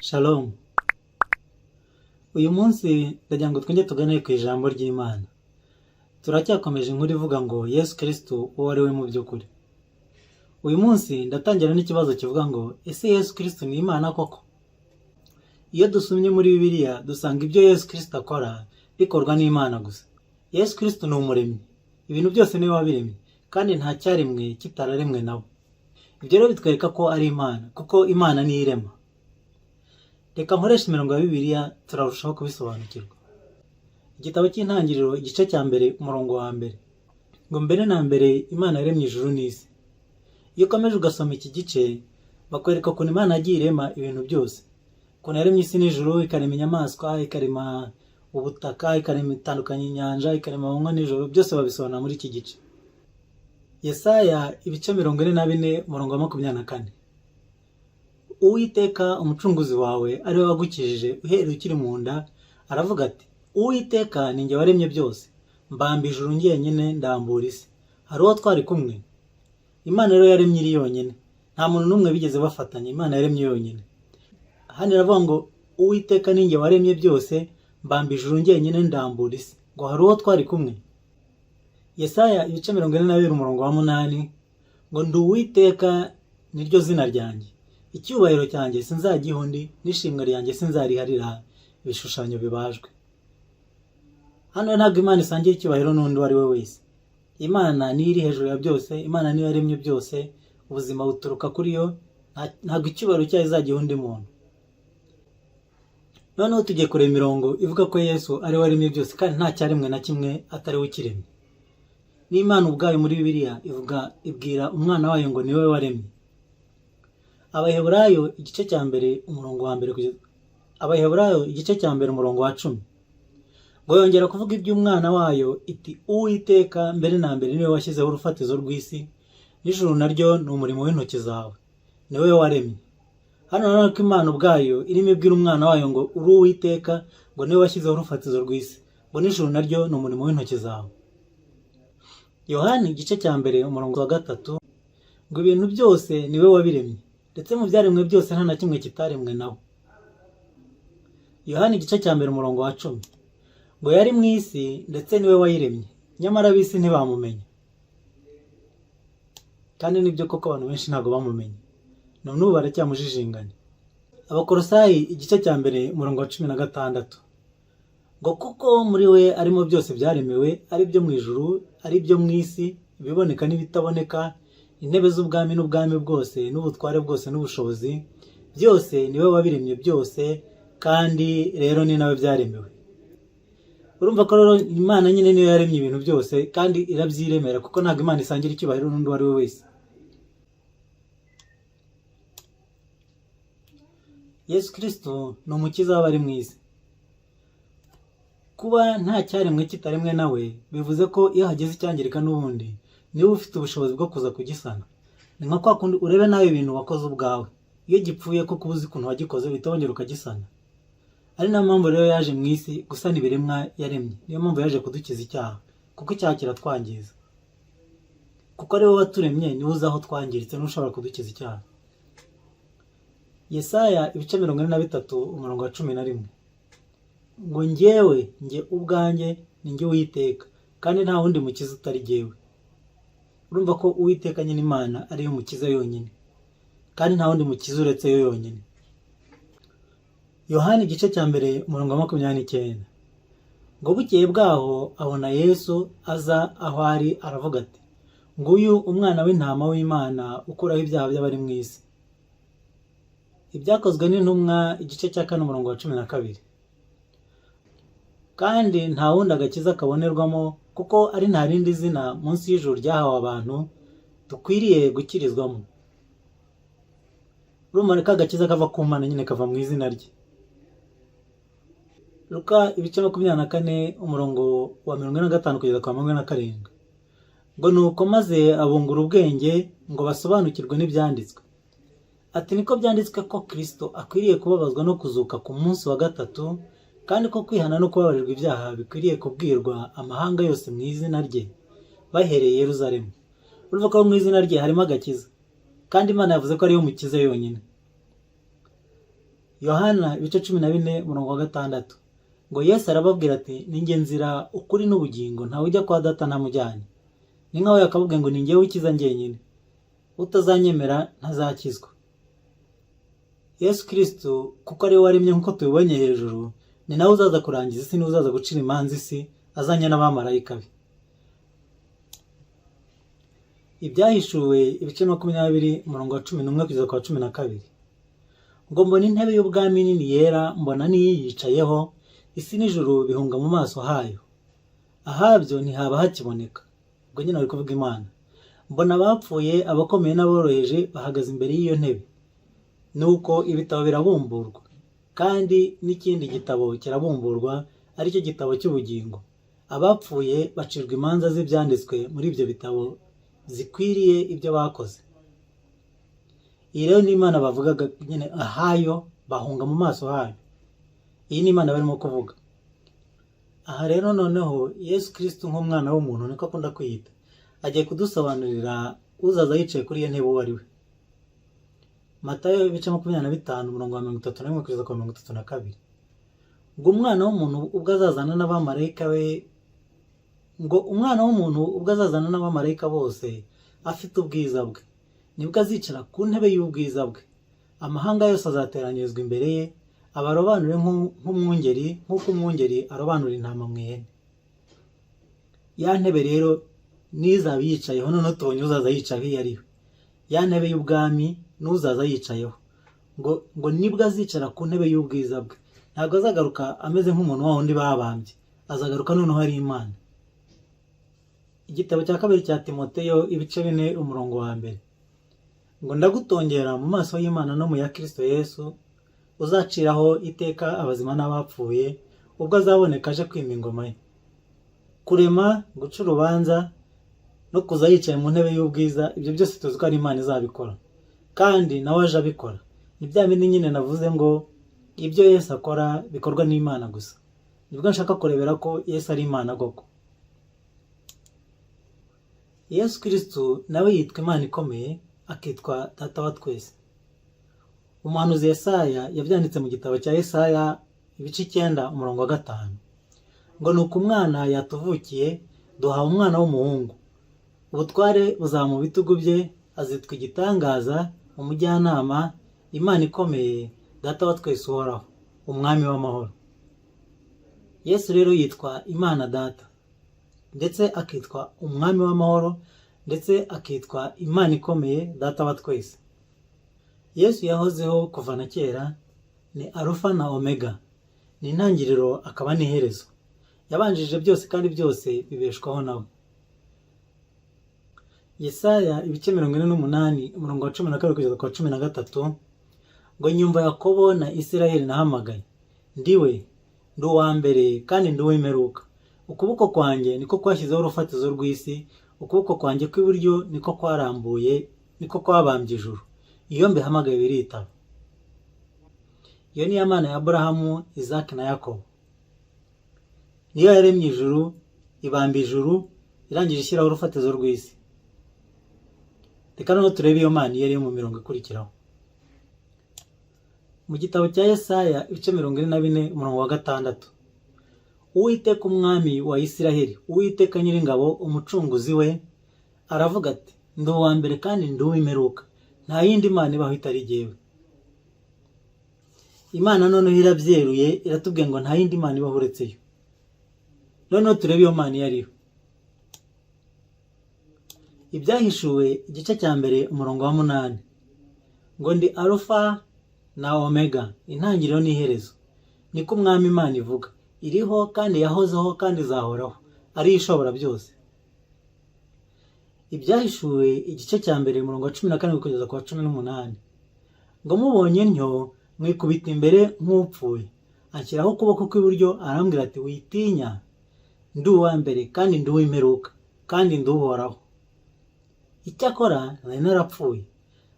Shalom. Uyu munsi ndagira ngo twongere tuganire ku ijambo ry'Imana. Turacyakomeje inkuru ivuga ngo Yesu Kristo uwo ari we mu by'ukuri. Uyu munsi ndatangira n'ikibazo kivuga ngo ese Yesu Kristo ni Imana koko? Iyo dusomye muri Bibiliya, dusanga ibyo Yesu Kristo akora bikorwa n'Imana gusa. Yesu Kristo ni umuremyi. Ibintu byose niwe wabiremye, kandi nta cyaremwe kitararemwe nawe. Ibyo rero bitwereka ko ari Imana, kuko Imana niyo irema. Reka nkoreshe imirongo ya Bibiliya, turarushaho kubisobanukirwa. Igitabo cy'Intangiriro, igice cya mbere, umurongo wa mbere, ngo mbere na mbere Imana yaremye ijuru n'isi. Iyo ukomeje ugasoma iki gice, bakwereka ukuntu Imana yagiye irema ibintu byose, ukuntu yaremye isi n'ijuru, ikarema inyamaswa, ikarema ubutaka, ikarema itandukanya inyanja, ikarema amanywa n'ijoro. Byose babisobanura muri iki gice. Yesaya ibice 44, umurongo wa 24: Uwiteka umucunguzi wawe, ari we wagukijije uhereye ukiri mu nda, aravuga ati: "Uwiteka ni njye waremye byose, mbamba ijuru njyenyine, ndambura isi. Hari uwo twari kumwe?" Imana rero yaremye iri yonyine, nta muntu n'umwe bigeze bafatanya. Imana yaremye yonyine. Hano iravuga ngo "Uwiteka ni njye waremye byose, mbamba ijuru njyenyine, ndambura isi", ngo hari uwo twari kumwe? Yesaya ibice 42, umurongo wa 8, ngo "Ndi Uwiteka, niryo zina ryanjye. Icyubahiro cyanjye sinzagiha undi, n'ishimwe ryanjye sinzariharira ibishushanyo bibajwe." Hano ntabwo Imana isangira icyubahiro n'undi uwo ari we wese. Imana niyo iri hejuru ya byose, Imana niyo yaremye byose, ubuzima buturuka kuri yo. Ntabwo icyubahiro cyayo izagiha undi muntu. Noneho tugiye kureba imirongo ivuga ko Yesu ari we waremye byose, kandi nta cyaremwe na kimwe atari we ukiremye. N'Imana ubwayo muri Bibiliya ivuga, ibwira umwana wayo ngo niwe waremye. Abaheburayo igice cya mbere, umurongo wa mbere kugeza, Abaheburayo igice cya mbere, umurongo wa 10, ngo yongera kuvuga iby'umwana wayo iti: "Uwiteka, mbere na mbere niwe washyizeho urufatizo rw'isi, n'ijuru naryo ni umurimo w'intoki zawe, ni wowe waremye." Hano urabona ko Imana ubwayo irimo ibwira umwana wayo ngo uri Uwiteka, ngo niwe washyizeho urufatizo rw'isi, ngo n'ijuru naryo ni umurimo w'intoki zawe. Yohani igice cya mbere, umurongo wa 3, ngo ibintu byose ni we wabiremye, ndetse mu byaremwe byose nta na kimwe kitaremwe nawe. Yohani igice cya mbere, umurongo wa 10, ngo yari mu isi, ndetse niwe wayiremye, nyamara ab'isi ntibamumenya. Kandi nibyo koko, abantu benshi ntabwo bamumenye, none ubu baracyamujijinganya. Abakorosayi igice cya mbere, umurongo wa 16, ngo kuko muri we arimo byose byaremewe, ari byo mu ijuru, ari byo mu isi, ibiboneka n'ibitaboneka, intebe z'ubwami n'ubwami bwose n'ubutware bwose n'ubushobozi, byose niwe wabiremye byose, kandi rero ni nawe byaremewe. Urumva ko rero Imana nyine niyo yaremye ibintu byose, kandi irabyiremera, kuko ntabwo Imana isangira icyubahiro n'undi uwo ari we wese. Yesu Kirisito ni umukiza w'abari mu isi. Kuba nta cyaremwe kitaremwe nawe, bivuze ko iyo hagize icyangirika, n'ubundi niba ufite ubushobozi bwo kuza kugisana. Ni nka kwa kundi urebe nawe ibintu wakoze ubwawe, iyo gipfuye, kuko uba uzi ukuntu wagikoze, uhita wongera ukagisana. Ari nayo mpamvu rero yaje mu isi gusana ibiremwa yaremye. Niyo mpamvu yaje kudukiza icyaha, kuko icyaha kiratwangiza. Kuko ari wowe waturemye, niwe uzi aho twangiritse, n'ushobora kudukiza icyaha. Yesaya ibice 43, umurongo wa 11, ngo "Njyewe, njye ubwanjye, ni njye Uwiteka, kandi nta wundi mukiza utari jyewe." Urumva ko Uwiteka nyine Imana ariyo mukiza yonyine, kandi nta wundi mukiza uretse yo yonyine. Yohani igice cya mbere, umurongo wa 29, ngo bukeye bwaho abona Yesu aza aho ari, aravuga ati: "Nguyu umwana w'intama w'Imana ukuraho ibyaha by'abari mu isi." Ibyakozwe n'Intumwa igice cya kane, umurongo wa 12: kandi nta wundi agakiza kabonerwamo, kuko ari nta rindi zina munsi y'ijuru ryahawe abantu dukwiriye gukirizwamo. Urumva ko agakiza kava ku Mana nyine, kava mu izina rye. Luka ibice 24, umurongo wa 45 kugeza kwa 47, ngo nuko maze abungura ubwenge ngo basobanukirwe n'ibyanditswe, ati: "Niko byanditswe ko Kristo akwiriye kubabazwa no kuzuka ku munsi wa gatatu, kandi ko kwihana no kubabarirwa ibyaha bikwiriye kubwirwa amahanga yose mu izina rye, bahereye i Yerusalemu." Urumva ko mu izina rye harimo agakiza, kandi Imana yavuze ko ariyo mukiza yonyine. Yohana ibice 14 umurongo wa 6, ngo Yesu arababwira ati: "Ni njye nzira, ukuri n'ubugingo, ntawe ujya kwa Data ntamujyanye." Ni nkaho yakababwiye ngo: "Ni njyewe ukiza njyenyine, utazanyemera ntazakizwa." Yesu Kristo, kuko ari we waremye nk'uko tubibonye hejuru, ni nawe uzaza kurangiza isi, niwe uzaza gucira imanza isi azanye n'abamarayika be. Ibyahishuwe ibice 20 umurongo wa 11 kugeza ku wa 12, ngo: "Mbona intebe y'ubwami nini yera, mbona n'iyiyicayeho, isi n'ijuru bihunga mu maso hayo, ahabyo ntihaba hakiboneka." Ubwo nyine bari kuvuga Imana. "Mbona abapfuye, abakomeye n'aboroheje, bahagaze imbere y'iyo ntebe. Nuko ibitabo birabumburwa, kandi n'ikindi gitabo kirabumburwa, aricyo gitabo cy'ubugingo. Abapfuye bacirwa imanza z'ibyanditswe muri ibyo bitabo zikwiriye ibyo bakoze." Iyi rero ni Imana bavugaga nyine, ahayo bahunga mu maso hayo. Iyi ni Imana barimo kuvuga aha rero. Noneho Yesu Kristo nk'umwana w'umuntu, niko akunda kwiyita, agiye kudusobanurira uzaza yicaye kuri iyo ntebe uwo ari we. Matayo ibice 25 umurongo wa 31 kugeza ku wa 32, ngo: "Umwana w'umuntu ubwo azazana n'abamarayika be, ngo umwana w'umuntu ubwo azazana n'abamarayika bose afite ubwiza bwe, nibwo azicara ku ntebe y'ubwiza bwe. Amahanga yose azateranyirizwa imbere ye, abarobanure nk'umwungeri, nk'uko umwungeri arobanura intama mu ihene." Ya ntebe rero n'izaba yicayeho, noneho tubonye uzaza yicayeho iyo ariyo. Ya ntebe y'ubwami n'uzaza yicayeho, ngo nibwo azicara ku ntebe y'ubwiza bwe. Ntabwo azagaruka ameze nk'umuntu wa wundi babambye, azagaruka noneho ari Imana. Igitabo cya kabiri cya Timoteyo ibice 4 umurongo wa 1, ngo: "Ndagutongera mu maso y'Imana no mu ya Kristo Yesu uzaciraho iteka abazima n'abapfuye, ubwo azaboneka aje kwima ingoma ye." Kurema, guca urubanza no kuza yicaye mu ntebe y'ubwiza, ibyo byose tuzi ko ari Imana izabikora, kandi nawe aje abikora. Ni bya bindi nyine navuze ngo ibyo Yesu akora bikorwa n'Imana gusa. Nibwo nshaka kurebera ko Yesu ari Imana koko. Yesu Kristo nawe yitwa Imana ikomeye, akitwa Data wa twese. Umuhanuzi Yesaya yabyanditse mu gitabo cya Yesaya ibice 9 umurongo wa 5, ngo: "Ni uko umwana yatuvukiye, duhawe umwana w'umuhungu, ubutware buzaba mu bitugu bye, azitwa Igitangaza, Umujyanama, Imana ikomeye, Data wa twese uhoraho, Umwami w'amahoro." Yesu rero yitwa Imana Data, ndetse akitwa Umwami w'amahoro, ndetse akitwa Imana ikomeye, Data wa twese. Yesu yahozeho kuva na kera, ni Alufa na Omega, ni intangiriro akaba n'iherezo. Yabanjirije byose kandi byose bibeshwaho nawe. Yesaya ibice 48 umurongo wa 12 kugeza ku wa 13, ngo: "Nyumva Yakobo na Isirayeli nahamagaye, ndiwe, ndi uwa mbere kandi ndi uw'imperuka. Ukuboko kwanjye niko kwashyizeho urufatizo rw'isi, ukuboko kwanjye kw'iburyo niko kwarambuye, niko kwabambye ijuru. Iyo mbihamagaye biritaba." Iyo niyo Mana ya Aburahamu, Isaki na Yakobo. Niyo yaremye ijuru, ibamba ijuru, irangije ishyiraho urufatizo rw'isi. Reka noneho turebe iyo Mana iyo ariyo mu mirongo ikurikiraho. Mu gitabo cya Yesaya ibice 44 umurongo wa 6, "Uwiteka Umwami wa Isiraheli, Uwiteka Nyiringabo Umucunguzi we, aravuga ati: Ndi uwa mbere kandi ndi uw'imperuka, nta yindi Mana ibaho itari jyewe." Imana noneho irabyeruye, iratubwiye ngo nta yindi Mana ibaho uretse yo. Noneho turebe iyo Mana iyo ariyo. Ibyahishuwe igice cya 1 umurongo wa 8, ngo: "Ndi Alufa na Omega, intangiriro n'iherezo, niko Umwami Imana ivuga, iriho kandi yahozeho kandi izahoraho, ari ishobora byose." Ibyahishuwe igice cya 1 umurongo wa 17 kugeza ku wa 18, ngo: "Mubonye ntyo mwikubita imbere nk'upfuye. Anshyiraho ukuboko kw'iburyo, arambwira ati: Witinya, ndi uwa mbere kandi ndi uw'imperuka, kandi ndi Uhoraho. Icyakora nari narapfuye,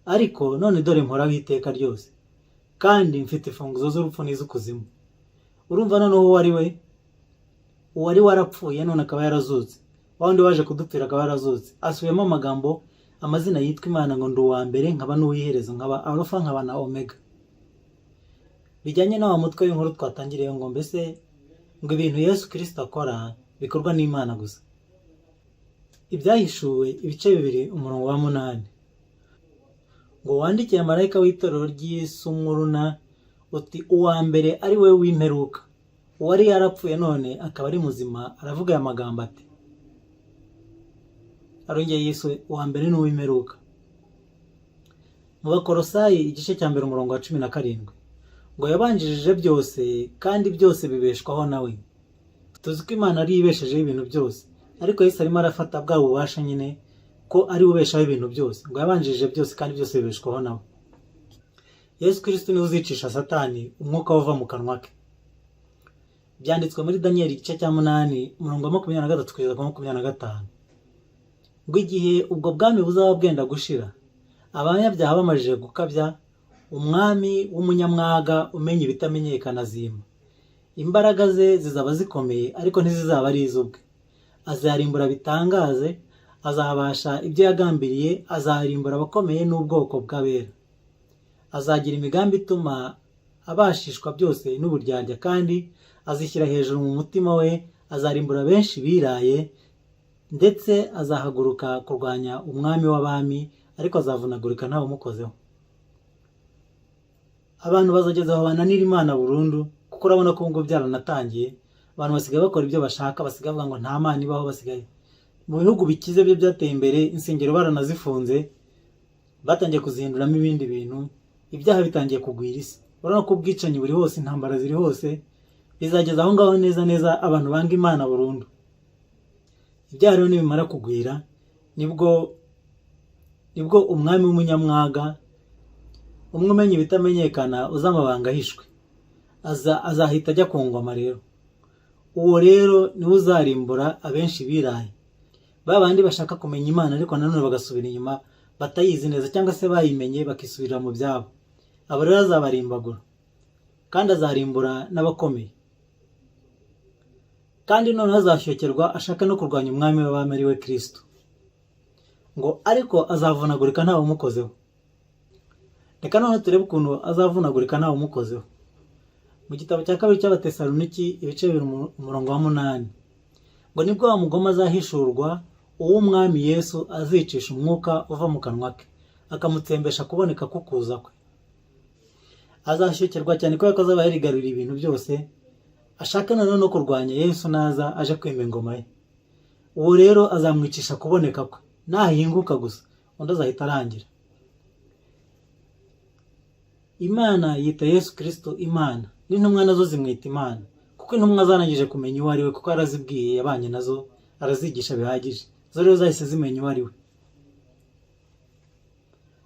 ariko none dore mporaho iteka ryose, kandi mfite imfunguzo z'urupfu n'iz'ukuzimu." Urumva noneho uwo ari we, uwari warapfuye none akaba yarazutse, wa wundi waje kudupfira akaba yarazutse. Asubiyemo amagambo, amazina yitwa Imana, ngo: "Ndi uwa mbere nkaba n'uw'iherezo, nkaba Alufa nkaba na Omega." Bijyanye na wa mutwe w'inkuru twatangiriye ngo mbese ngo ibintu Yesu Kirisito akora bikorwa n'Imana gusa. Ibyahishuwe ibice 2 umurongo wa 8 ngo: "Wandikiye marayika w'itorero ry'i Sumuruna uti: Uwa mbere ari we w'imperuka, uwari yarapfuye none akaba ari muzima, aravuga aya magambo ati." Arongeye yiswe uwa mbere n'uw'imperuka. Mu Bakorosayi igice cya 1 umurongo wa 17 ngo: "Yabanjirije byose, kandi byose bibeshwaho nawe." Tuzi ko Imana ariyo ibeshejeho ibintu byose, ariko Yesu arimo arafata bwa bubasha nyine ko ari we ubeshaho ibintu byose, ngo yabanjirije byose kandi byose bibeshwaho nawe. Yesu Kirisito niwe uzicisha Satani umwuka uva mu kanwa ke. Byanditswe muri Daniyeli igice cya 8 umurongo wa 23 kugeza ku 25 ngo: "Igihe ubwo bwami buzaba bwenda gushira, abanyabyaha bamajije gukabya, umwami w'umunyamwaga umenya ibitamenyekana azima. Imbaraga ze zizaba zikomeye, ariko ntizizaba ari iz'ubwe. Azarimbura bitangaze, azabasha ibyo yagambiriye, azarimbura abakomeye n'ubwoko bw'abera. Azagira imigambi ituma abashishwa byose n'uburyarya, kandi azishyira hejuru mu mutima we. Azarimbura benshi biraye, ndetse azahaguruka kurwanya Umwami w'abami, ariko azavunagurika ntawe umukozeho." Abantu bazageza aho bananira Imana burundu, kuko urabona ko ngo byaranatangiye. Abantu basigaye bakora ibyo bashaka, basigaye bavuga ngo nta Mana ibaho. Basigaye mu bihugu bikize byo byateye imbere, insengero baranazifunze, batangiye kuzihinduramo ibindi bintu. Ibyaha bitangiye kugwira isi. Urabona ko ubwicanyi buri hose, intambara ziri hose. Bizageza aho ngaho neza neza abantu banga Imana burundu. Ibyaha rero nibimara kugwira, nibwo umwami w'umunyamwaga, umwe umenya ibitamenyekana, uzi amabanga ahishwe, azahita ajya ku ngoma. Rero uwo rero niwe uzarimbura abenshi biraye, ba bandi bashaka kumenya Imana ariko nanone bagasubira inyuma, batayizi neza cyangwa se bayimenye bakisubirira mu byabo. Abo rero azabarimbagura, kandi azarimbura n'abakomeye, kandi noneho azashyokерwa ashaka no kurwanya Umwami w'abami, ari we Kirisito, ngo ariko azavunagurika ntawe umukozeho. Reka noneho turebe ukuntu azavunagurika ntawe umukozeho. Mu gitabo cya kabiri cy'Abatesaloniki ibice 2 umurongo wa 8 ngo: "Nibwo wa mugome azahishurwa, uw'Umwami Yesu azicisha umwuka uva mu kanwa ke, akamutsembesha kuboneka k'ukuza kwe." Azashyokерwa cyane kubera ko azaba yarigaruriye ibintu byose, ashaka noneho no kurwanya Yesu naza aje kwima ingoma ye. Uwo rero azamwicisha kuboneka kwe. Nahinguka gusa, undi azahita arangira. Imana yita Yesu Kirisito Imana, n'intumwa nazo zimwita Imana, kuko intumwa zarangije kumenya uwo ari we, kuko yarazibwiye, yabanye nazo, arazigisha bihagije. Zo rero zahise zimenya uwo ari we.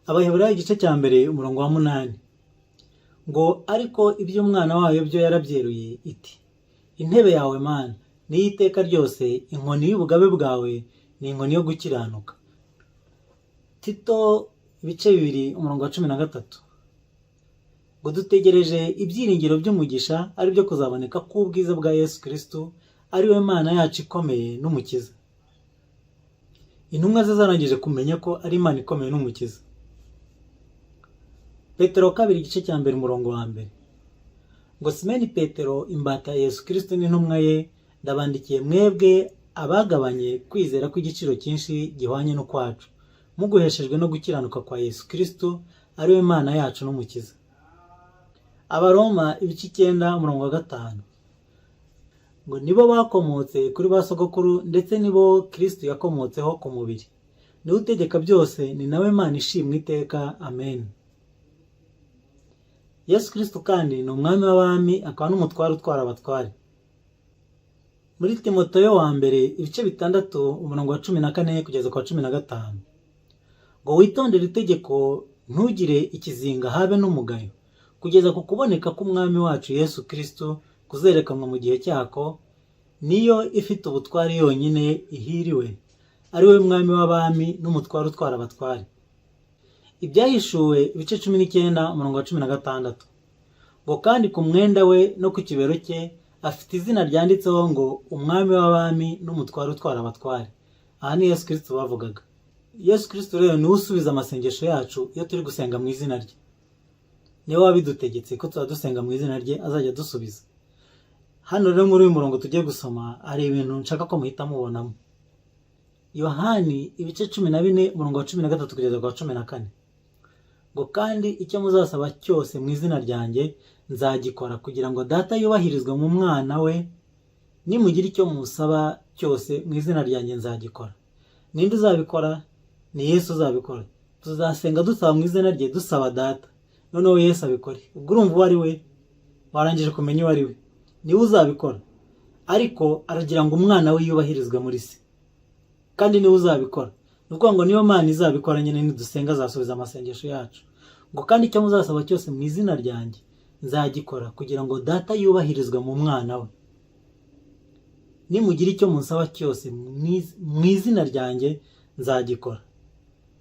Abaheburayo igice cya 1 umurongo wa 8 ngo: "Ariko iby'Umwana wayo byo yarabyeruye iti: Intebe yawe Mana niyo iteka ryose, inkoni y'ubugabe bwawe ni inkoni yo gukiranuka." Tito ibice 2 umurongo wa 13 ngo: "Dutegereje ibyiringiro by'umugisha, ari byo kuzaboneka k'ubwiza bwa Yesu Kristo, ari we Mana yacu ikomeye n'Umukiza." Intumwa ze zarangije kumenya ko ari Imana ikomeye n'Umukiza. Petero kabiri igice cya 1 umurongo wa 1 ngo: "Simeni Petero, imbata ya Yesu Kristo n'intumwa ye, ndabandikiye mwebwe abagabanye kwizera kw'igiciro cyinshi gihwanye n'ukwacu, muguheshejwe no gukiranuka kwa Yesu Kristo, ari we Mana yacu n'Umukiza." Abaroma ibice 9 umurongo wa 5 ngo: "Nibo bakomotse kuri ba sogokuru, ndetse nibo Kristo yakomotseho ku mubiri. Niwe utegeka byose, ni nawe Mana ishimwa iteka. Amen." Yesu Kristo kandi ni Umwami w'abami, akaba n'umutware utwara abatware. Muri Timoteyo wa mbere ibice 6 umurongo wa 14 kugeza ku wa 15 ngo: "Witondere itegeko, ntugire ikizinga habe n'umugayo, kugeza ku kuboneka k'Umwami wacu Yesu Kristo kuzerekanwa mu gihe cyako. Niyo ifite ubutware yonyine ihiriwe, ari we Mwami w'abami n'umutware utwara abatware." Ibyahishuwe ibice 19 umurongo wa 16 ngo: "Kandi ku mwenda we no ku kibero cye afite izina ryanditseho ngo: Umwami w'abami n'umutware utwara abatware." Aha ni Yesu Kristo bavugaga. Yesu Kristo rero niwe usubiza amasengesho yacu iyo turi gusenga mu izina rye. Niwe wabidutegetse ko tuzajya dusenga mu izina rye, azajya adusubiza. Hano rero muri uyu murongo tugiye gusoma hari ibintu nshaka ko muhita mubonamo. Yohani ibice 14, umurongo wa 13 kugeza ku wa 14, ngo: "Kandi icyo muzasaba cyose mu izina ryanjye nzagikora, kugira ngo Data yubahirizwe mu Mwana we. Nimugira icyo musaba cyose mu izina ryanjye nzagikora." Ninde uzabikora? Ni Yesu uzabikora. Tuzasenga dusaba mu izina rye, dusaba Data, noneho Yesu abikore. Ubwo urumva uwo ari we, warangije kumenya uwo ari we, niwe uzabikora. Ariko aragira ngo Umwana we yubahirizwe muri se, kandi niwe uzabikora. Ni ukuvuga ngo niyo Mana izabikora nyine, nidusenga azasubiza amasengesho yacu. Ngo: "Kandi icyo muzasaba cyose mu izina ryanjye nzagikora, kugira ngo Data yubahirizwe mu Mwana we." Nimugira icyo munsaba cyose mu izina ryanjye nzagikora.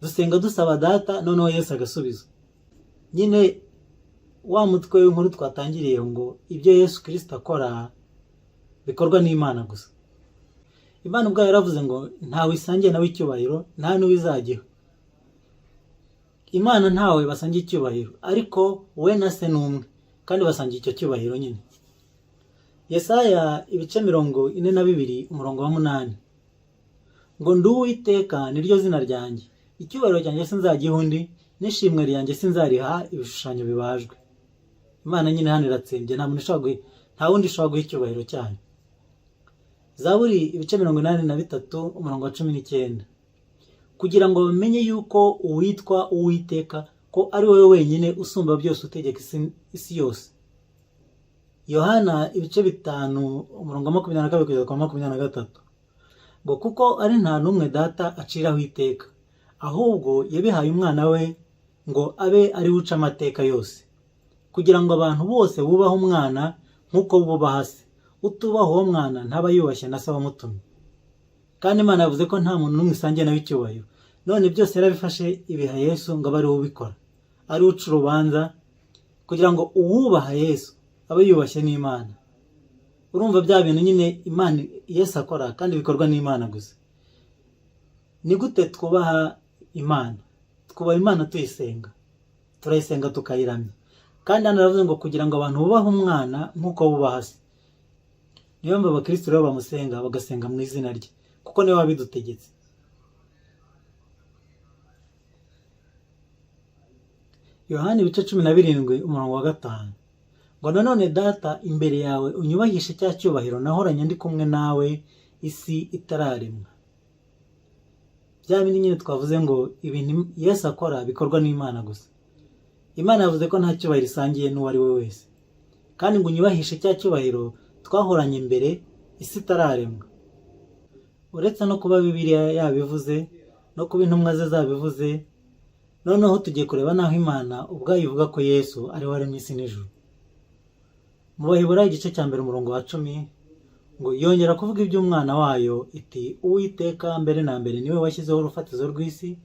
Dusenga dusaba Data, noneho Yesu agasubiza. Nyine wa mutwe w'inkuru twatangiriye ngo ibyo Yesu Kirisito akora bikorwa n'Imana gusa. Imana ubwayo yaravuze ngo ntawe isangiye nawe icyubahiro, nta n'uwo izagiha. Imana ntawe basangiye icyubahiro, ariko we na Se ni umwe kandi basangiye icyo cyubahiro nyine. Yesaya ibice 42, umurongo wa 8, ngo: "Ndi Uwiteka, niryo zina ryanjye. Icyubahiro cyanjye sinzagiha undi, n'ishimwe ryanjye sinzariha ibishushanyo bibajwe." Imana nyine hano iratsembye, nta muntu ushobora guha, nta wundi ushobora guha icyubahiro cyayo. Zaburi ibice 83, umurongo wa 19, kugira ngo bamenye yuko uwitwa Uwiteka, ko ari wowe wenyine usumba byose, utegeka isi yose. Yohana ibice 5, umurongo wa 22 kugeza ku wa 23, ngo: "Kuko ari nta n'umwe Data aciraho iteka, ahubwo yabihaye Umwana we ngo abe ari we uca amateka yose, kugira ngo abantu bose bubahe Umwana nk'uko bubaha Se. Utubaha uwo Mwana ntaba yubashye na Se wamutumye." Kandi Imana yavuze ko nta muntu n'umwe isangiye nawe icyubahiro, none byose yarabifashe ibiha Yesu ngo abe ariwe ubikora, ari we uca urubanza, kugira ngo uwubaha Yesu abe yubashye n'Imana. Urumva bya bintu nyine Imana, Yesu akora kandi bikorwa n'Imana gusa. Ni gute twubaha Imana? Twubaha Imana tuyisenga, turayisenga tukayiramya. Kandi hano aravuze ngo kugira ngo abantu bubahe Umwana nk'uko bubaha Se. Niyo mpamvu abakristo rero bamusenga, bagasenga mu izina rye, kuko niwe wabidutegetse. Yohani ibice 17, umurongo wa 5, ngo: "Nanone Data, imbere yawe unyubahishe cya cyubahiro nahoranye ndi kumwe nawe isi itararemwa." Bya bindi nyine twavuze ngo ibintu Yesu akora bikorwa n'Imana gusa. Imana yavuze ko nta cyubahiro isangiye n'uwo ari we wese, kandi ngo unyubahishe cya cyubahiro twahoranye mbere isi itararemwa. Uretse no kuba Bibiliya yabivuze no kuba intumwa ze zabivuze, noneho tugiye kureba n'aho Imana ubwayo ivuga ko Yesu ari we waremye isi n'ijuru. Mu Baheburayo igice cya 1, umurongo wa 10, ngo: "Yongera kuvuga iby'Umwana wayo iti: 'Uwiteka mbere na mbere niwe washyizeho urufatizo rw'isi,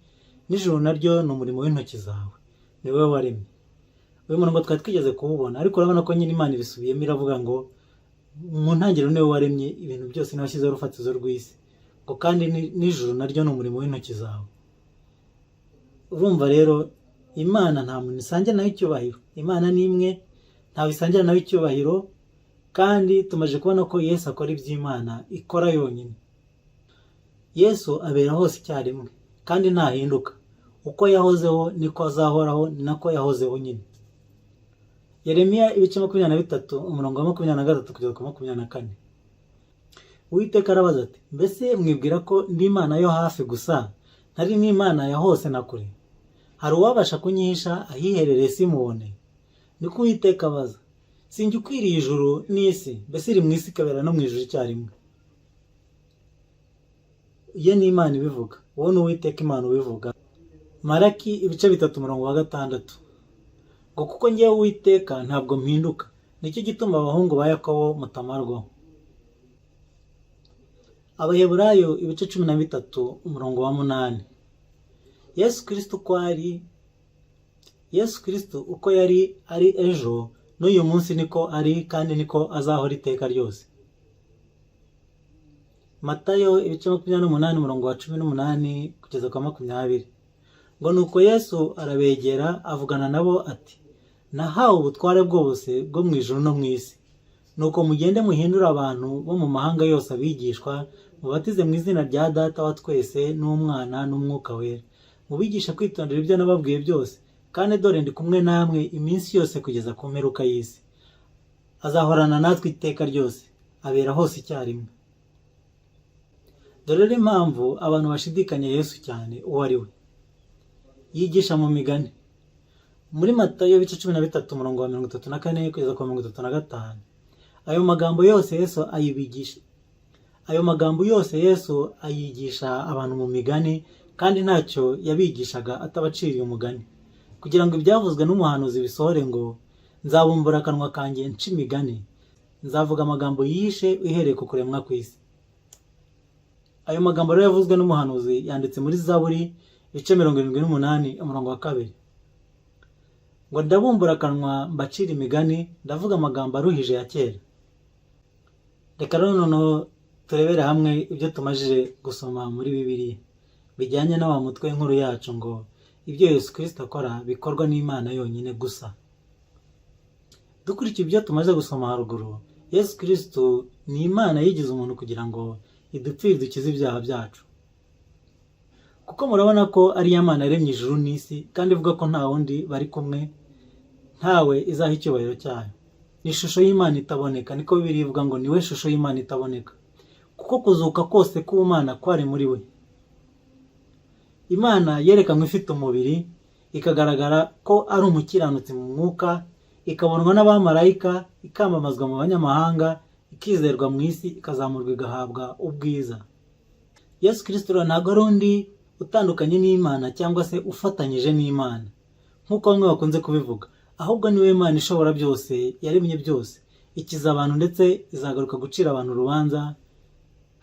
n'ijuru naryo ni umurimo w'intoki zawe, ni wowe waremye.'" Uyu murongo twari twigeze kuwubona, ariko urabona ko nyine Imana ibisubiyemo, iravuga ngo mu ntangiriro niwe waremye ibintu byose, niwe washyizeho urufatizo rw'isi, ngo kandi n'ijuru naryo ni umurimo w'intoki zawe. Urumva rero Imana nta muntu isangira nawe icyubahiro. Imana ni imwe, ntawe isangira nawe icyubahiro. Kandi tumaze kubona ko Yesu akora iby'Imana ikora yonyine. Yesu abera hose icyarimwe kandi ntahinduka. Uko yahozeho niko azahoraho, ni nako yahozeho nyine. Yeremiya ibice 23, umurongo wa 23 kugeza ku 24, Uwiteka arabaza ati: "Mbese mwibwira ko ndi Imana yo hafi gusa, ntari n'Imana ya hose na kure? Hari uwabasha kunyihisha ahiherereye simubone? Niko Uwiteka abaza. Sinjye ukwiriye ijuru n'isi?" Mbese iri mu isi ikabera no mu ijuru icyarimwe. Iyo ni Imana ibivuga, uwo ni Uwiteka Imana ubivuga. Maraki ibice 3, umurongo wa 6, ngo: "Kuko ngewe Uwiteka ntabwo mpinduka, nicyo gituma abahungu ba Yakobo mutamarwaho." Abaheburayo ibice 13, umurongo wa 8, Yesu Kirisito uko ari, Yesu Kirisito uko yari ari ejo n'uyu munsi niko ari, kandi niko azahora iteka ryose. Matayo ibice 28, umurongo wa 18 kugeza kwa 20, ngo: "Nuko Yesu arabegera avugana nabo ati: Nahawe ubutware bwose bwo mu ijuru no mu isi. Nuko mugende muhindure abantu bo mu mahanga yose abigishwa, mubatize mu izina rya Data wa twese n'Umwana n'Umwuka Wera. Mubigishe kwitondera ibyo nababwiye byose, kandi dore ndi kumwe namwe iminsi yose kugeza ku mperuka y'isi. Azahorana natwe iteka ryose, abera hose icyarimwe. Dore rero impamvu abantu bashidikanya Yesu cyane uwo ari we. Yigisha mu migani. Muri Matayo ibice 13, umurongo wa 34 kugeza ku wa 35. Ayo magambo yose Yesu ayibigisha, ayo magambo yose Yesu ayigisha abantu mu migani, kandi ntacyo yabigishaga atabaciriye umugani, kugira ngo ibyavuzwe n'umuhanuzi bisohore ngo: 'Nzabumbura akanwa kanjye nca imigani, nzavuga amagambo yishe uhereye ku kuremwa kw'isi.'" Ayo magambo rero yavuzwe n'umuhanuzi yanditse muri Zaburi ibice 78, umurongo wa 2, ngo: "Ndabumbura akanwa mbacira imigani, ndavuga amagambo aruhije ya kera." Reka rero noneho turebere hamwe ibyo tumajije gusoma muri Bibiliya bijyanye na wa mutwe w'inkuru yacu ngo ibyo Yesu Kirisito akora bikorwa n'Imana yonyine gusa. Dukurikiye ibyo tumaze gusoma haruguru, Yesu Kirisito ni Imana yigize umuntu kugira ngo idupfire, dukize ibyaha byacu, kuko murabona ko ari yo Mana yaremye ijuru n'isi, kandi ivuga ko nta wundi bari kumwe, ntawe izaha icyubahiro cyayo. Ni ishusho y'Imana itaboneka, niko Bibiliya ivuga ngo niwe shusho y'Imana itaboneka, kuko kuzuka kose k'ubumana kwari muri we. Imana yerekanywe ifite umubiri, ikagaragara ko ari umukiranutsi mu mwuka, ikabonwa n'abamarayika, ikamamazwa mu banyamahanga, ikizerwa mu isi, ikazamurwa igahabwa ubwiza. Yesu Kirisito rero ntabwo ari undi utandukanye n'Imana cyangwa se ufatanyije n'Imana nk'uko bamwe bakunze kubivuga, ahubwo niwe Mana ishobora byose, yaremye byose, ikiza abantu, ndetse izagaruka gucira abantu urubanza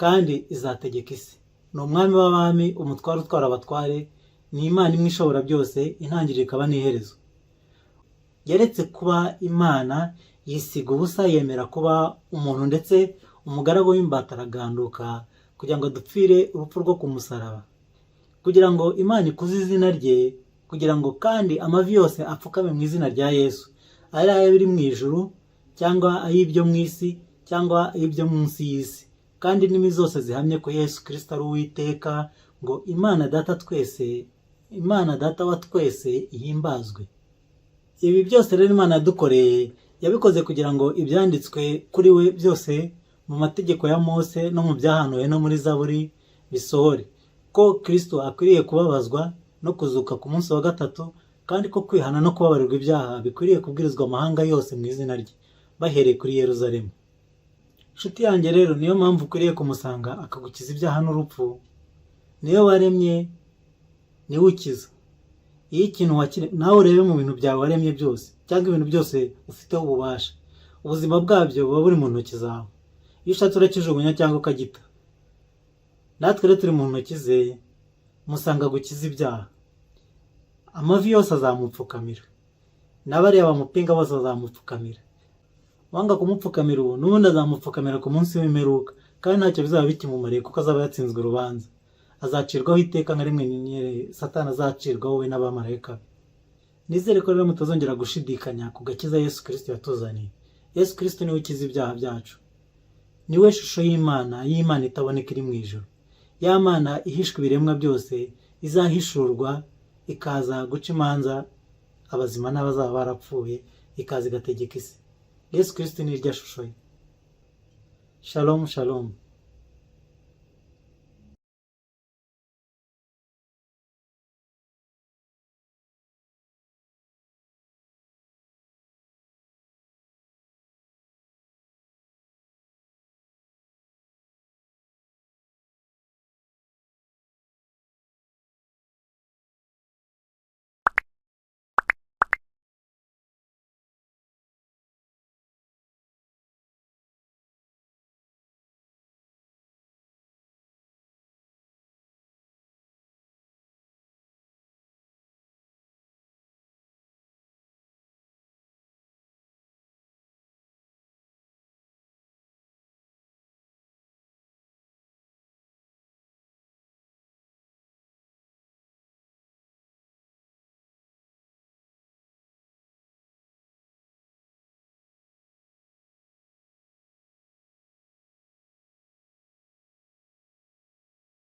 kandi izategeka isi. Ni Umwami w'abami, Umutware utwara abatware, ni Imana imwe ishobora byose, intangiriro ikaba n'iherezo. Yaretse kuba Imana, yisiga ubusa, yemera kuba umuntu, ndetse umugaragu w'imbata, araganduka kugira ngo adupfire urupfu rwo ku musaraba, kugira ngo Imana ikuze izina rye, kugira ngo kandi amavi yose apfukame mu izina rya Yesu, ari ay'abiri mu ijuru cyangwa ay'ibyo mu isi cyangwa ay'ibyo munsi y'isi, kandi indimi zose zihamye ko Yesu Kirisito ari Uwiteka, ngo Imana Data twese, Imana Data wa twese ihimbazwe. Ibi byose rero Imana yadukoreye, yabikoze kugira ngo ibyanditswe kuri we byose mu mategeko ya Mose no mu byahanuwe no muri Zaburi bisohore, ko Kirisito akwiriye kubabazwa no kuzuka ku munsi wa gatatu, kandi ko kwihana no kubabarirwa ibyaha bikwiriye kubwirizwa amahanga yose mu izina rye, bahereye kuri Yeruzalemu. Inshuti yanjye rero, niyo mpamvu ukwiriye kumusanga akagukiza ibyaha n'urupfu. Niyo waremye, niwe ukiza. Iyo ikintu wakire, nawe urebe mu bintu byawe waremye byose cyangwa ibintu byose ufiteho ububasha, ubuzima bwabyo buba buri mu ntoki zawe. Iyo ushatse urakijugunya cyangwa ukagita. Natwe rero turi mu ntoki ze. Musanga gukiza ibyaha. Amavi yose azamupfukamira, n'abariya bamupinga bose bazamupfukamira. Wanga kumupfukamira ubu, n'ubundi azamupfukamira ku munsi w'imperuka, kandi ntacyo bizaba bikimumariye kuko azaba yatsinzwe urubanza. Azacirwaho iteka nka rimwe nyine Satani azacirwaho, we n'abamarayika be. Nizere ko rero mutazongera gushidikanya ku gakiza Yesu Kirisito yatuzaniye. Yesu Kirisito niwe ukiza ibyaha byacu, niwe shusho y'Imana, y'Imana itaboneka iri mu ijuru, ya Mana ihishwe ibiremwa byose, izahishurwa ikaza guca imanza abazima n'abazaba barapfuye, ikaza igategeka isi. Yesu Kirisito ni irya shusho ye. Shalom, shalom.